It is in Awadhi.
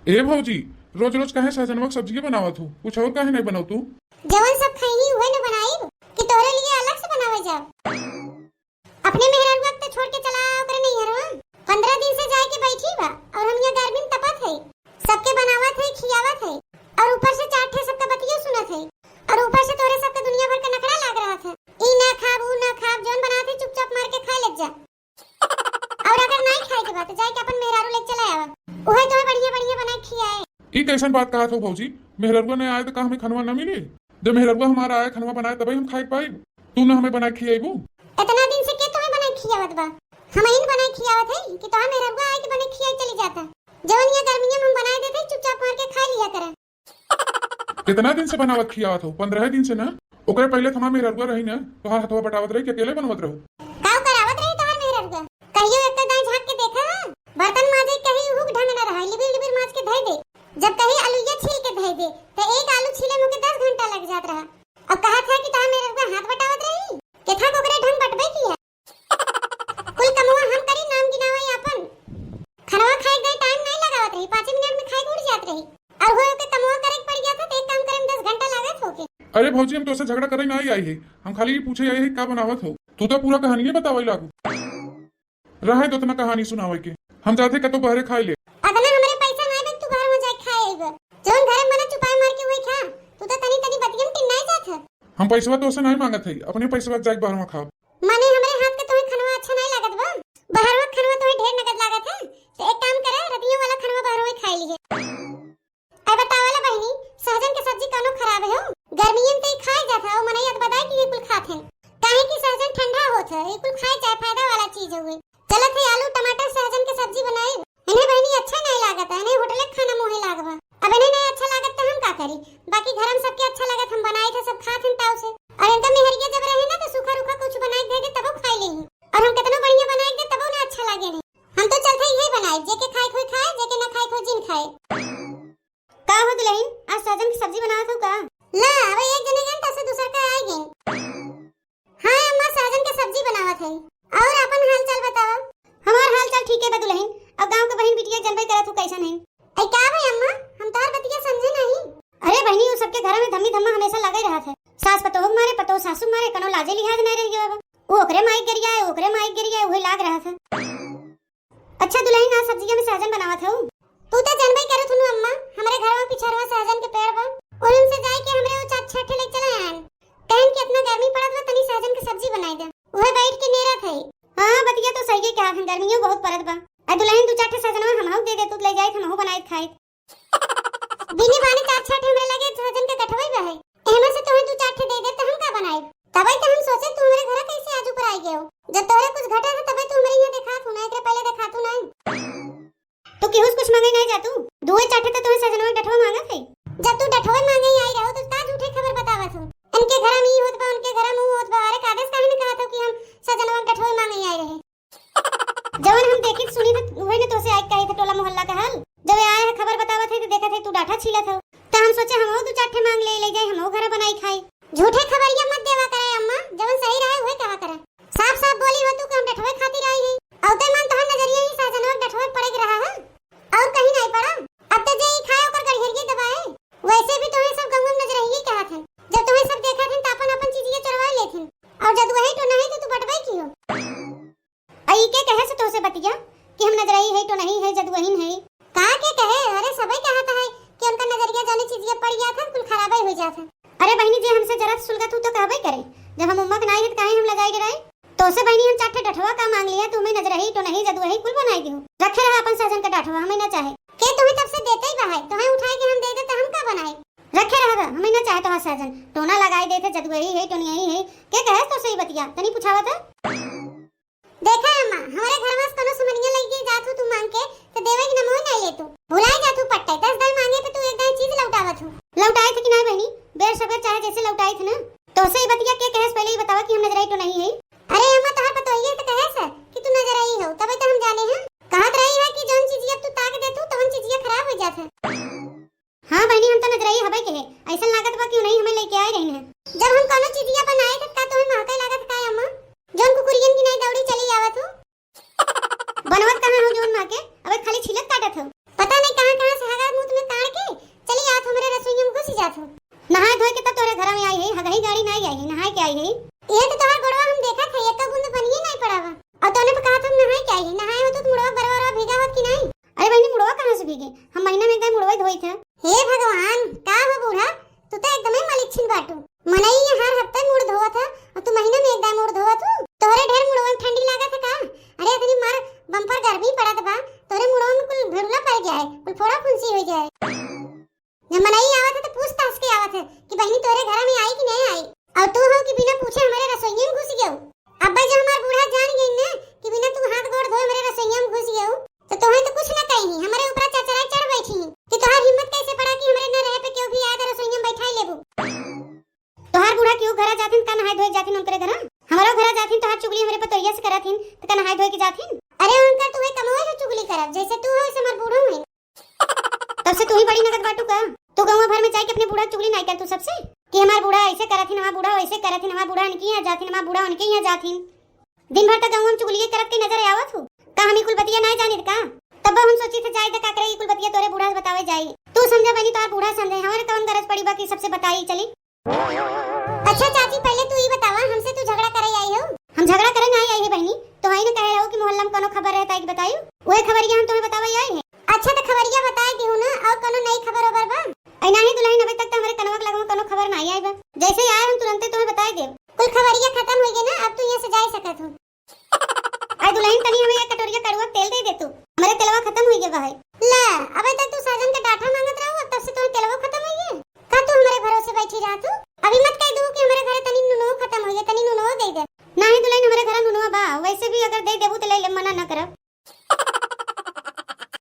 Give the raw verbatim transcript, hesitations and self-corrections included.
ए भौजी, रोज रोज काहे सहजनवा के सब्जिये बनावत हो, कुछ और काहे नहीं बनावत तू? जवन सब खैनी उहे न बनाइब कि तोहरे लिए अलग से बनावे जाब? अपने मेहररुआ के तो छोड़ के चला आया ओकरे नैहरवा। पन्द्रह दिन से जाए के बैठी बा और हम यहाँ गर्मी में तपत है, सबके बनावत है, खियावत है और ऊपर से चार ठे सबका बतिया सुनत है और ऊपर से तोरे सबका दुनिया भर का नखड़ा लाग रहा था। ई ना खाब, ऊ ना खाब, जौन बनात है चुपचाप मार के खा लेत जा। और अगर नहीं खाए के बा तो जाए के अपन मेहरारू लेके चला आवा, उहे तोहे बढ़िया बढ़िया बनाए खियाए। ई कैसन बात कहत हो भौजी? मेहररुआ नहीं आए तो का हमें खनवा न मिले? जब मेहररुआ हमारा आए खनवा बनाए तबे हम खाए के पाइब, तू ना हमें बनाए खियाइबू। इतना दिन से के तुम्हें बनाए खियावत बा? हम इन बनाए खियावत है कि तोहार मेहररुआ आए के बने खियाए चली जाता। जवन ये गर्मिया में हम बनाए देते चुपचाप मार के खा लिया करे। कितना दिन से बनावत खियावत हो? पन्द्रह दिन से ना। ओकरे पहले तो हमार मेहररुआ रही ना, तोहार हथवा बटावत रही कि अकेले बनवत रहू? काऊ करावत रही तोहार मेहररुआ? कहियो एक तो दाईं झांक के देखा है? बर्तन माजे कहीं हुक ढंग न रहा, लिबिर लिबिर माज के धई दे। जब कहीं आलूया छील के धई दे, तो एक आलू छीले में के दस घंटा लग जात रहा। अब कहा था कि तोहार मेहररुआ हाथ बटावत रही? केथा ओकरे ढंग बटबे किया। कुल कमवा हम करी, नाम गिनावा आपन। खनवा खाए गए टाइम नहीं लगावत रही, पाँच मिनट में खाए उड़ जात रही। और हो के कमवा करे के पड़ जात है, तो एक काम करे में दस घंटा लागत होके। अरे भौजी, हम तोसे झगड़ा करे ना आई, आई है, हम खाली ये पूछे आई है का बनावत हो। तू तो पूरा कहानिये बतावे लागू। रहे दो इतना कहानी सुनावे के, हम जाते कतो बहरे खाए ले। अतना हमरे पैसा नहीं बा कि तू बाहर में जाके खाए अइबा। जौन घरे मना चुपाए मार के वही खा, तू तो तनी तनी बतियन टिन्नाए जात है। हम पैसवा तोसे नहीं मांगत है, अपने पैसवा जाके बाहर में खा। माने हमरे हाथ के तोहे खनवा अच्छा नहीं लागत बा? बहरवा खनवा तोहे ढेर नगद लागत है, तो एक काम करे, रतियों वाला खनवा बहरवा ही खाए लिए। अब बतावला बहिनी, सहजन के सब्जी कौनो खराब है हो? गर्मियन ते खाए जात है, ओ मनई अत बताए कि ये कुल खात हैं, काहे कि सहजन ठंडा होत है, ये कुल खाए चाहे फायदा वाला चीज हुए। चलत है आलू टमाटर सहजन के सब्जी बनाए। इन्हें बहिनी अच्छा नहीं लागत है, इन्हें होटल के खाना मुँहे लागबा। अब इन्हें नहीं अच्छा लागत तो हम का करी, बाकी घर में सबके अच्छा लागत, हम बनाए थे, सब खात हैं ताव से। और इनका मेहरिया जब रहे ना तो सूखा रूखा कुछ बनाए के दे दे तबो खाए लेही। और हम कितनो बढ़िया बनाए के दे तबो ना अच्छा लागे नहीं। हम तो चलते यही बनाए, जेके खाए कोई खाए, जेके ना खाए कोई जिन खाए। का हो दुल्हन, आज सहजन की सब्जी बनावत हो का? ला, अब एक जने गन तब से दूसर का आए गए। हाँ अम्मा, सहजन के सब्जी बनावत है। और अपन हाल चाल बतावा। हमार हाल चाल ठीक है बा दुल्हन। अब गाँव के बहिन बिटिया जनबे करत हो कैसन है। ऐ का भाई अम्मा, हम तोहर बतिया समझे नहीं। अरे बहिनी, उ सबके घर में धम्मी धम्मा हमेशा लगे रहत है। सास पतोह मारे, पतोह सासू मारे, कनो लाजे लिहाज नहीं रह गयो बा। उ ओकरे माई गरिया है, ओकरे माई गरिया है, उहे लाग रहत है। अच्छा दुल्हन, आज सब्जिया में सहजन बनावत हऊ? तू तो जानबे करत हुनु अम्मा, हमरे घरवा पिछरवा सहजन के पेड़ बा। ओहिन से जाए के हमरे उ चार छह ठे ले चले आयन। कहन कि इतना गर्मी पड़त बा, तनी सहजन के सब्जी बनाई दे। उहे बैठ के नेरत है। हाँ, बतिया तो सही के कहा, गर्मियों बहुत पड़त बा। आ दुल्हन, दू चार ठे सहजनवा हमहू दे दे, तू ले जाए, हमहू बनाए खाए। बिनी बानी चार छह ठे हमरे लगे सहजन के गठवई बा है। एहमे से तोहे दू चार ठे दे दे, त हम का बनाई? तबे तो हम सोचे तू हमरे घरा कैसे आज ऊपर आई गयो। जब तोहरे कुछ घटा है तबे तू हमरे यहाँ देखात हू ना, एकरे पहले देखात हू ना। तू केहू से कुछ मांगे नहीं जा तू। दुए चार ठे तो तोहे सजनवा डठवा मांगत है। जब तू डठवा मांगे ही आई रहो तो का झूठे खबर बतावत हू? इनके घर में ई होत बा, उनके घर में ऊ होत बा। अरे कादेस काहे न कहत हो कि हम सजनवा डठवा मांगे ही आई रहे? जवन हम देखित सुनित उहे न तोसे आइक कहित टोला मोहल्ला का हाल। जब आए है खबर बतावत है तो देखत है तू डाठा छीलत हो, तो हम सोचे हमहू दू चार ठे मांग ले, ले जाए, हमहू घरे बनाई खाई। झूठे खबरिया मत देवा करे अम्मा, जवन सही रहे उहे कहा करे। साफ साफ बोली हो तू कि हम डठवे खातिर आई है। औते मान तोहर नजरिया ही सहजनवा डठवे पड़े के रहा है, और कहीं नहीं पड़ा। अब तो जे ई खाए ओकर गड़िहरिये दबाए। वैसे भी तोहे सब गंगम नजर ही कहत है, जब तोहे सब देखत हैं तो अपन अपन चीजिया चोरवा लेत हैं, और जदुआही टोनही तो तू बटबे की हो। आ ई के कहे से तोसे बतिया कि हम नजरही है, टोनही है, जदुआहिन है? का के कहे? अरे सबई कहत है कि उनका नजरिया जाने चीजिया पड़ जात है, कुल खराबे हो जात है। अरे बहिनी, जे हमसे जरत सुलगत हू तो कहबे करे, जब हम उम्मा के नाई रहे तो काहे हम लजाई डराई? तोसे बहिनी हम चार ठे डठवा का मांग लिया, तू हमें नजरही, टोनही, जदुआही कुल बनाई दिहू। रखे रहा अपन सहजन का डाठवा, हमें ना चाहे। के तुम्हें तब से देते ही बहाई, तुम्हें उठाए के हम दे दे तो हम का बनाए? रखे रहा, हमें ना चाहे तोहार सहजन, टोना लगाई देते, जदुआही है, टोनियाही है। के कहे तोसे ई बतिया? तनी पुछावा तो। देखा अम्मा, हमरे घर में कोनो समनिया लइके जात हू तू मांग के, तो देवे के नमो नहीं ले तू। भुलाई जात हू पट्टे, दस दाई मांगे पे तू एक दाई चीज लौटावत हू। लौटाए थे कि ना बहनी, बेर सबेर चाहे जैसे लौटाए थे ना। तोसे ई बतिया के कहे से पहले ई बतावा कि हम नजराई टोनही है। अरे अम्मा, तोहार पतोहिए तो कहे से कि तू नजराई हो, तबे तो हम जाने हैं। कहत रही है कि जौन चीजिया तू ताक दे तू, तवन चीजिया खराब हो जात है। हाँ बहनी, हम तो नजरई हबे के है। ऐसन लागत बा कि उन्हीं हमें लेके आए रही हैं। जब हम कोनो चीजिया बनाए थे, का तुम्हें महके लागत का अम्मा? जौन कुकुरियन की नहीं दौड़ी चली आवत हो। बनवत कहाँ हो जौन महके? अबे खाली छिलक काटत हो। पता नहीं कहाँ कहाँ से हगा मुँह हम महीना में एक दाई मुड़वै धोइत है। हे भगवान, का हो बूढ़ा, तू तो एकदमै मलिच्छिन बाटू। मनई हर हफ्ते मुड़ धोवत है और तू महीना में एक दाई मुड़ धोवत हू। तोहरे ढेर मुड़वा में ठंडी लागत है का? अरे इतनी मार बम्पर गर्मी पड़त बा, तोहरे मुड़वा में कुल भेड़ुला पड़ जाए, कुल फोड़ा फुंसी हो जाए। जब मनई आवत है तो पूछताछ के आवत है कि बहिनी तोहरे घर में आई कि नहीं आई, और तू हो कि बिना पूछे हमारे रसोइये में घुस गयो। अब्बा जब हमार बूढ़ा जान गई ना कि बिना तू हाथ गोड़ धोए हमारे रसोइये में घुस गयो, तो तोहे तो कुछ ना कही, हमारे ऊपर चरचराई चढ़ बैठी कि तोहार हिम्मत कैसे पड़ा कि हमारे न रहे पे क्यों भी आए तो रसोइये में बैठाई लेबू। तोहार बूढ़ा क्यों घरा जाथिन का नहाए धोए जाथिन उनकरे घरा? हमारो घरा जाथिन तोहार चुगली हमारे पतोहिया से करथिन तो का नहाए धोए के जाथिन? अरे उनकर तू है कमवे है चुगली करब, जैसे तू हो वैसे हमार बूढ़ो है। तब से तू ही बड़ी नगद बाटू का? तू गाँव भर में जाए के अपने बूढ़ा चुगली नहीं कर तू सबसे कि हमार बूढ़ा ऐसे करथिन, हमार बूढ़ा वैसे करथिन, हमार बूढ़ा उनके यहाँ जाथिन, हमार बूढ़ा उनके यहाँ जाथिन। दिन भर तक गाँव में चुगलिए करत के नजर आवत हूँ का? हम ई कुल बतिया नहीं जानित का? तब हम सोची थे जाए दे का करे ई कुल बतिया तोरे बूढ़ा से बतावे जाई। तू समझा बनी तोहार बूढ़ा समझे, हमारे कौन गरज पड़ी बा कि सबसे बताई चली? अच्छा चाची, पहले तू ई बतावा, हमसे तू झगड़ा करे आई हो? हम झगड़ा करे नहीं आई है बहिनी, तो आई ना कहे रहो कि मोहल्ला में कोनो खबर रहता है कि बतायू, वही खबरिया हम तुम्हें बतावे आई है। अच्छा तो खबरिया बताए दिहू ना, और कोनो नई खबर ओबर बा? ऐ नहीं दुल्हन, अबे तक तो हमारे कनवा के लगवा कोनो खबर नहीं आई बा, जैसे ही आए हम तुरंते तुम्हें बताए देब। कुल खबरिया खत्म हो गई ना, अब तू यहाँ से जा सकत हो। आई दुल्हन, तनी हमें एक कटोरिया कड़ुआ तेल दे दे तू, हमारे तेलवा खत्म हो गया बा है। ला, अबे तक तू साजन के डाठा मांगत रहो, अब तब से तुम्हें तेलवा खत्म हो गया। का तू हमारे भरोसे बैठी रहा तू?